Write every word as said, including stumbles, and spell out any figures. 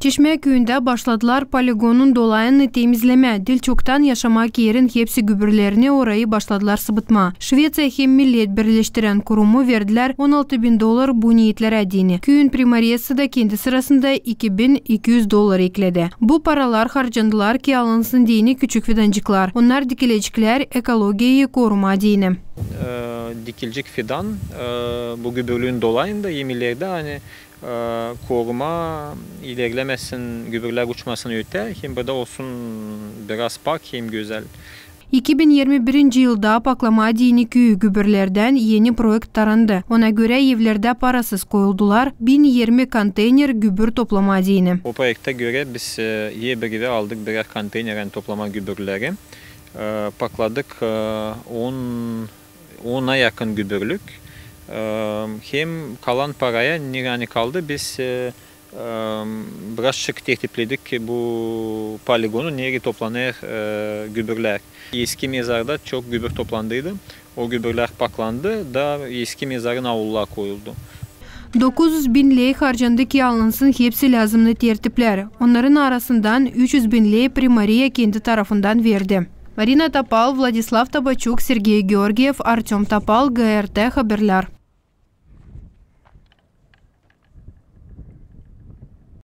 Çeşmä küüyündä başladılar poligonun dolayını temizlemää. Diil çoktan yaşamak erin hepsi gübürlerini orayı başladılar sıbıtmaa. Şveţiya hem millät birleştirän kurumu verdilär on altı bin dolar bu neetlerä deyni. Küüyün primariyası da kendi sırasında iki bin iki üz dolar ekledi. Bu paralar harcandılar, ki alınsın deyni küçük fidancıklar. Onnar dikileceklär ekologiyayı korumaa deyni. E, dikilecek fidan, e, bu gübürlüün dolayında hem ileride, ani e, korumaa, ilerlemesin, gübürlär uçmasın ötää, hem burada olsun biraz pak hem gözäl. İki bin irmi birinci yılda paklamaa deyni küüyü gübürlerdän eni proekt tarandı. Ona görä evlerdä parasız koyuldular bin irmi konteyner gübür toplamaa deyni. O proektä görä biz, e, er bir evä aldık birär konteynerän toplamaa gübürleri. E, pakladık, e, on ona yakın gübürlük. E, hem kalan paraya, nereyi kaldı, biz, e, e, birazçık tertipledik bu poligonu, nereyi toplanêr, e, gübürlär. Eski mezarda çok gübür toplandıydı. O gübürlär paklandı da eski mezarın auluna koyuldu. Dokuz üz bin ley harcandı, ki alınsın hepsi lääzımnı tertiplär. Onnarın arasından üç üz bin ley primariya kendi tarafından verdi. Marina Topal, Vladislav Tabaçuk, Sergey Georgiev, Artöm Topal, GRT Haberlär.